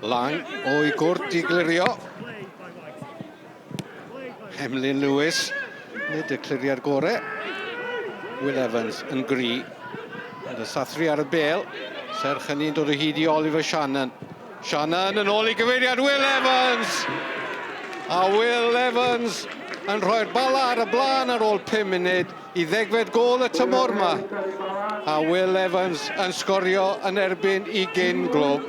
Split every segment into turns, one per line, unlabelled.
Lang o'i gwrt i glirio. Emlyn Lewis, nid y cliriad gore. Will Evans yn gry. Ond y sathru ar y bel. Serch hynny'n dod o hyd i Oliver Shannon. Shannon yn ôl i gyfeiriad Will Evans! A Will Evans yn rhoi'r bala ar y blaen ar ôl 5 munud i ddegfed gôl y tymor yma. A Will Evans yn sgorio yn erbyn i gyn glwb.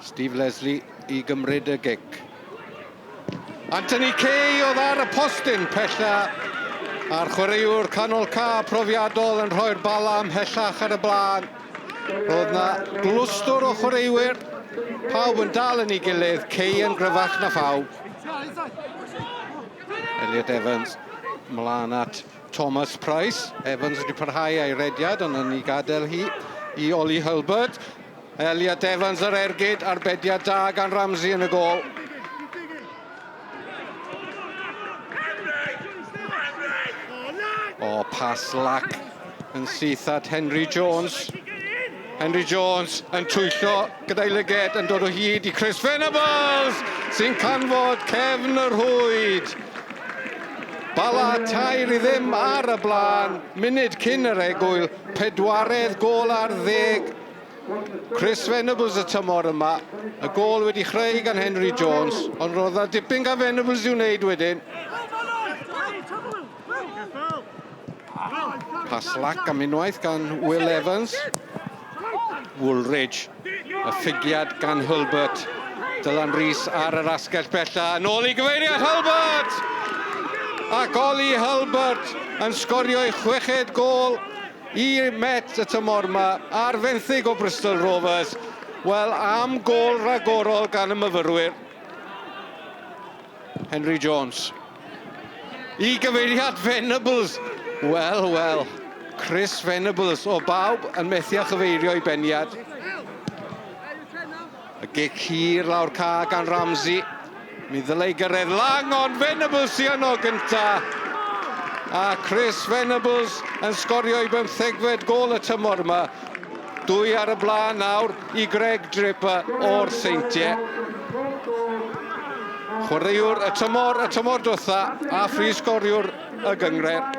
Steve Leslie i gymryd y gic. Anthony Kay oedd ar y postyn pella a'r chwaraewr canol ca profiadol yn rhoi'r bala ymhellach ar y blaen. Roedd na glwstwr o chwaraewyr, pawb yn dal yn ei gilydd, Kay yn gryfach na phawb. Elliot Evans mlaen at Thomas Price. Evans wedi parhau a'i rediad, ond yn ei gadael hi i Ollie Hulbert. Elliot Evans yr ergyd, arbediad da gan Ramsey yn y gôl. O, pas lac yn syth at Henry Jones. Henry Jones yn twyllo gyda'i lyged yn dod o hyd i Chris Venables sy'n canfod cefn y rhwyd. Bala 3-0 ar y blaen, munud cyn yr egwyl, pedwaredd gôl ar ddeg Chris Venables y tymor yma. Y gôl wedi chreu gan Henry Jones, ond roedd na dipyn gan Venables i'w wneud wedyn. Pas lac am unwaith gan Will Evans. Woolridge, y ffigiad gan Hulbert. Dylan Rees ar yr asgell bella, yn ôl i gyfeiriad Hulbert! Ac Ollie Hulbert yn sgorio ei chweched gôl I Met y tymor yma ar fenthyg o Bristol Rovers. Wel, am gôl ragorol gan y myfyrwyr. Henry Jones. I gyfeiriad Venables. Wel, wel. Chris Venables o bawb yn methu â chyfeirio i beniad. Y gic hir lawr ca gan Ramsey. Mi ddylai gyrraedd Lang, ond Venables sy yno gynta. A Chris Venables yn sgorio i bymthegfed gôl y tymor yma. Dwy ar y blaen nawr i Greg Draper o'r Seintiau. Chwaraewr y tymor, y tymor diwetha, a phrif sgoriwr y gynghrair.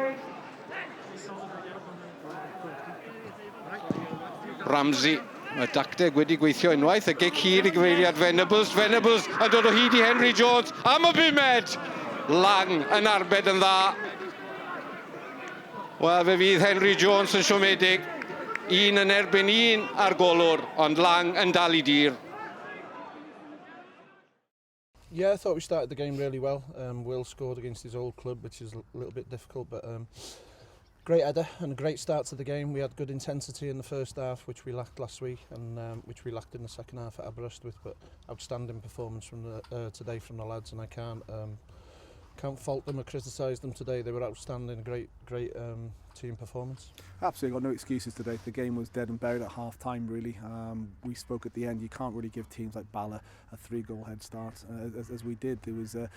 Ramsey. Mae dacteg wedi gweithio unwaith, y gic hir i gyfeiriad Venables. Venables yn dod o hyd i Henry Jones am y bumed! Lang yn arbed yn dda. Wel, fe fydd Henry Jones yn siomedig. Un yn erbyn un ar golwr, ond Lang yn dal i dir.
Yeah, I thought we started the game really well. Um, Will scored against his old club, which is a little bit difficult, but um, great header and a great start to the game. We had good intensity in the first half, which we lacked last week, and um, which we lacked in the second half at Aberystwyth. But outstanding performance from the, uh, today from the lads, and I can't um, can't fault them or criticise them today. They were outstanding, great great um, team performance.
Absolutely, got no excuses today. The game was dead and buried at half time, really. Um, we spoke at the end, you can't really give teams like Bala a three-goal head start, uh, as, as we did. There was uh,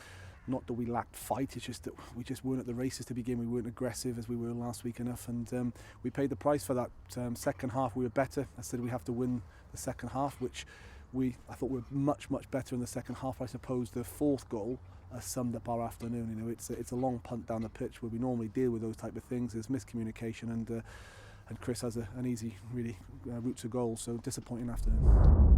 not that we lacked fight, it's just that we just weren't at the races to begin. We weren't aggressive as we were last week enough, and um, we paid the price for that. Um, second half, we were better. I said we have to win the second half, which we I thought we were much, much better in the second half. I suppose the fourth goal uh, summed up our afternoon. You know, it's a, it's a long punt down the pitch where we normally deal with those type of things. There's miscommunication and uh, and Chris has a, an easy, really, uh, route to goal. So disappointing afternoon.